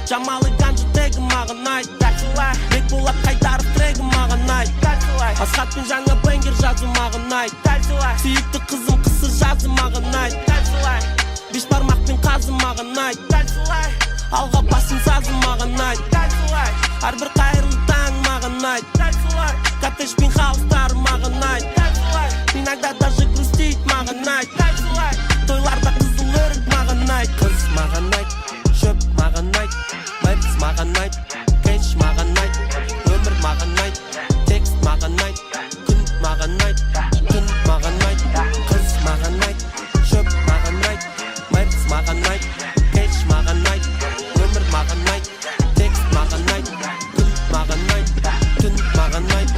Жамалы Ганжа трегі маған ұнайды. Дәл солай. Бекболат Қайдаров трегі маған ұнайды. Дәл солай. Асхатпен жаңа бенгер жазу маған ұнайды. Дәл солай. Сүйікті қызым қысы жазы маған ұнайды. Дәл солай. Беш бармақпен қазы маған ұнайды. Дәл солай. Алға басын сазы маған ұнайды. Дәл солай. Әрбір қайырлы таң маған ұнайды. Дәл солай. Коттедж пен хаустар маған ұнайды. Дәл солай. Иногда даже грустить маған ұнайды. Дәл солай. Тойларда қызыл өрік маған ұнайды. Қыз маған ұнайды, шөп маған ұнайды, мерс маған ұнайды, кэш маған ұнайды, өмір маған ұнайды, текст маған ұнайды, күн маған ұнайды, түн маған ұнайды, қыз маған ұнайды, шөп маған ұнайды, мерс маған ұнайды, кэш маған ұнайды, өмір маған ұнайды, текст маған ұнайды, күн маған ұнайды, түн маған ұнайды.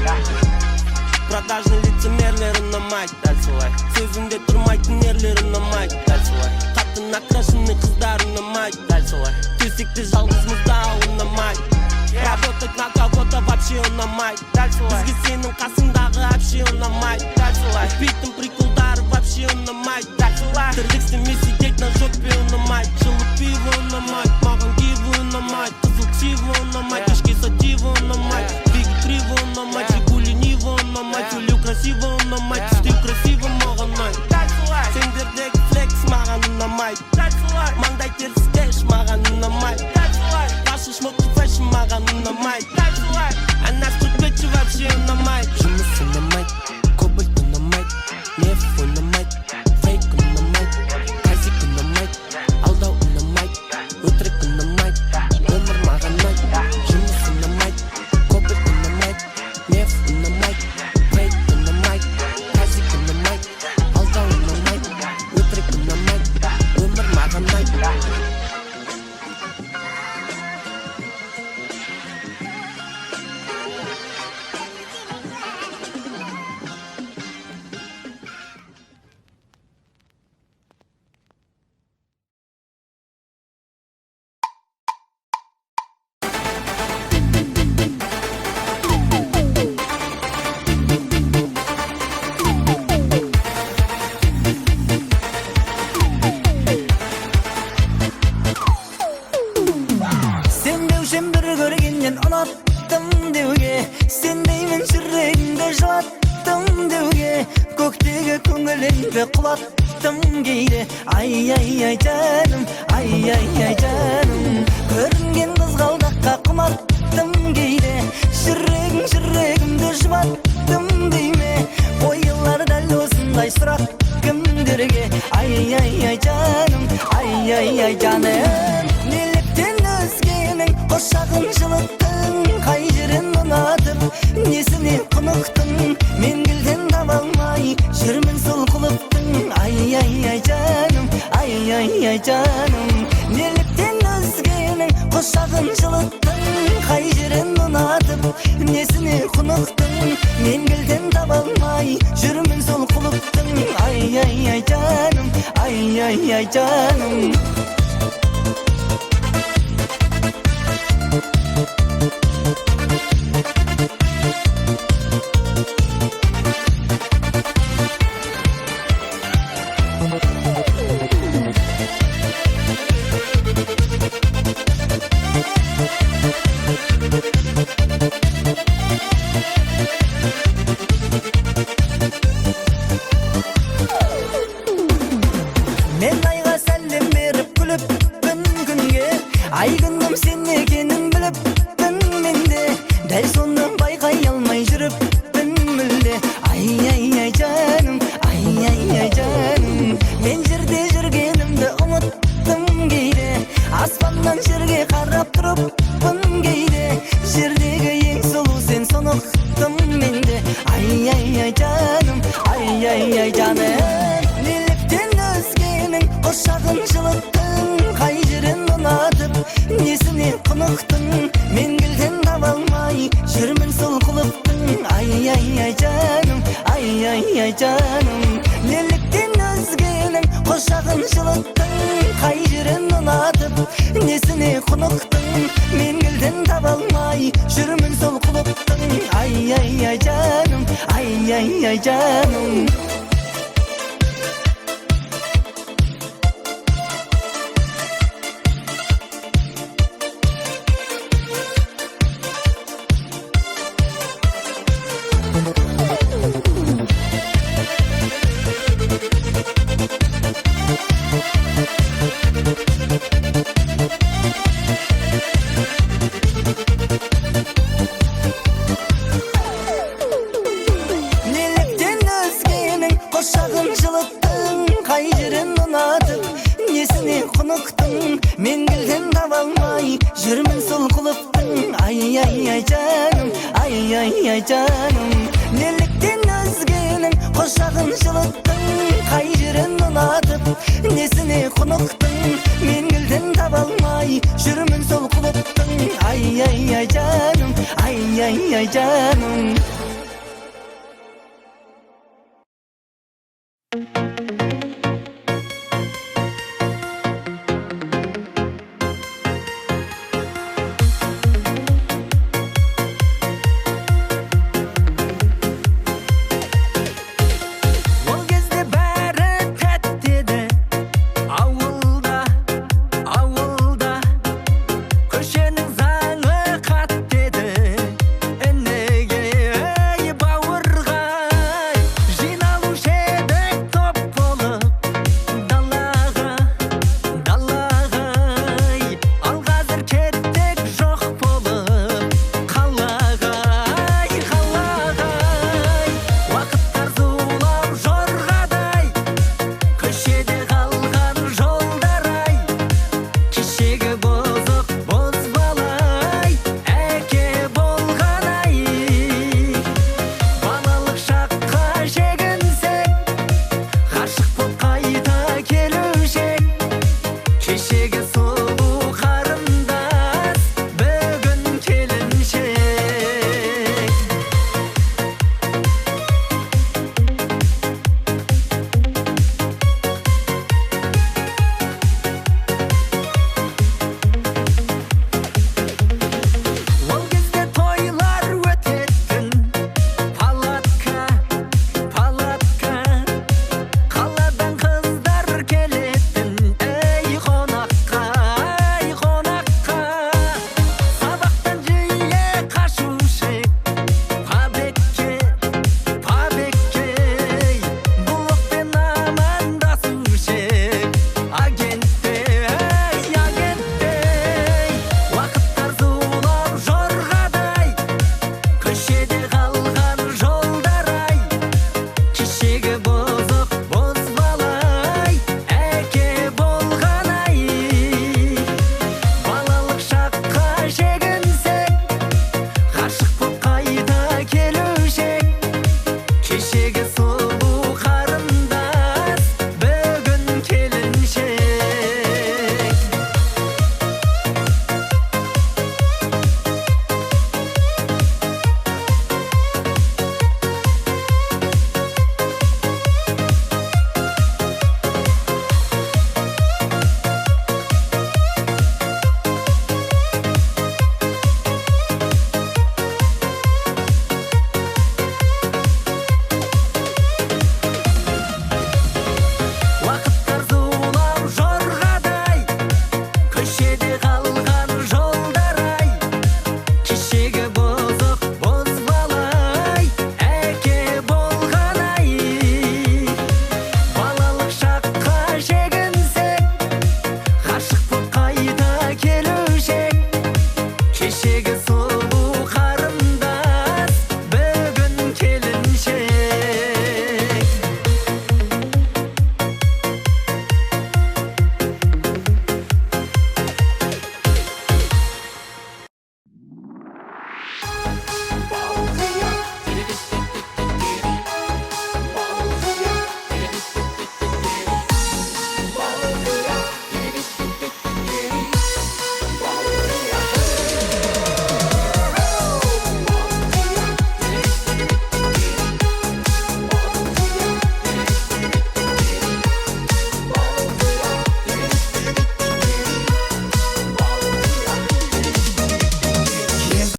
Продажный лицемерлер ұнамайды. Дәл солай. Сөзінде тұрмайтын ерлер ұнамайды. Дәл солай. Қатты накрашенный қыздар ұнамайды. Дәл солай. Төсекте жалғыз мұздау ұнамайды. Работать на кого-то вообще ұнамайды. Дәл солай. Бізге сенің қасыңдағы вообще ұнамайды. Дәл солай. Битің приколдары вообще ұнамайды. Дәл солай. Тірлік істемей сидеть на жопе ұнамайды. Жылы пиво ұнамайды, маған гиво ұнамайды, қызыл ксива ұнамайды, кешке сатива ұнамайды, двигать криво ұнамайды, Жигули, Нива ұнамайды, сөйлеу красиво ұнамайды, істеу красиво маған ұнайды. Дәл солай. Сендердегі флекс маған ұнамайды. Дәл солай. Маңдай теріс кэш маған ұнамайды. Дәл солай. Ваши шмотки фэшн маған ұнамайды. Дәл солай. А нас тут вечер вообще ұнамайды. Жұмыс ұнамайды, кобальт ұнамайды, меф ұнамайды, фейк ұнамайды, казик ұнамайды, алдау ұнамайды, өтірік ұнамайды, өмір маған ұнайды. Жұмыс ұнамайды, кобальт ұнамайды, меф ұнамайды, фейк ұнамайды, казик ұнамайды, алдау ұнамайды, өтірік ұнамайды, өмір маған ұнайды. Сенбеушім бір көргеннен ұнаттым деуге, сенбеймін, жүрегімді жылаттым деуге, көктегі көңіліңді құлаттым кейде. Ай, ай, ай, жаным, ай, ай, ай, жаным, көрінген қызғалдаққа құмарттым кейде, жүрегің жүрегімді жұбаттым дейме? Қойылар дәл осындай сұрақ кімдерге? Ай, ай, ай, жаным, ай, ай, ай, жаным, неліктен өзгенің құшағын жылыттың? Қай жерін ұнатып, несіне құнықтың? Мен кілтін таба алмай жүрмін сол құлыптың. Ай, ай, ай, жаным, ай, ай, ай, жаным, неліктен өзгенің құшағын жылыттың? Қай жерін ұнатып, несіне құнықтың? Мен кілтін таба алмай жүрмін сол құлыптың. Ай, ай, ай, жаным, ай, ай, ай, жаным. Мен айға сәлем беріп күліппін күнге, ай, күнім сен екенін біліппін. Мен де дәл соны байқай алмай жүріппін мүлде. Ай, ай, ай, жаным, ай, ай, ай, жаным, мен жерде жүргенімді ұмыттым кейде, аспаннан жерге қарап тұрыппын кейде. Жердегі ең сұлу сен, соны ұқтым мен де. Ай, ай, ай, жаным, ай, ай, ай, жаным, неліктен өзгенің құшағын жылыттың? Қай жерін ұнатып, несіне құнықтың? Мен кілтін таба алмай жүрмін сол құлыптың. Ай, ай, ай, жаным, ай, ай, ай, жаным, неліктен өзгенің құшағын жылыттың? Қай жерін ұнатып, несіне құнықтың? Мен кілтін таба алмай жүрмін сол құлыптың. Ай, ай, ай, жаным, ай, ай, ай, жаным. Жүрмін сол құлыптың. Ай, ай, ай, жаным, ай, ай, ай, жаным. Неліктен өзгенің құшағын жылыттың? Қай жерін ұнатып, несіне құнықтың? Мен кілтін таба алмай жүрмін сол құлыптың. Ай, ай, ай, жаным, ай, ай, ай, жаным.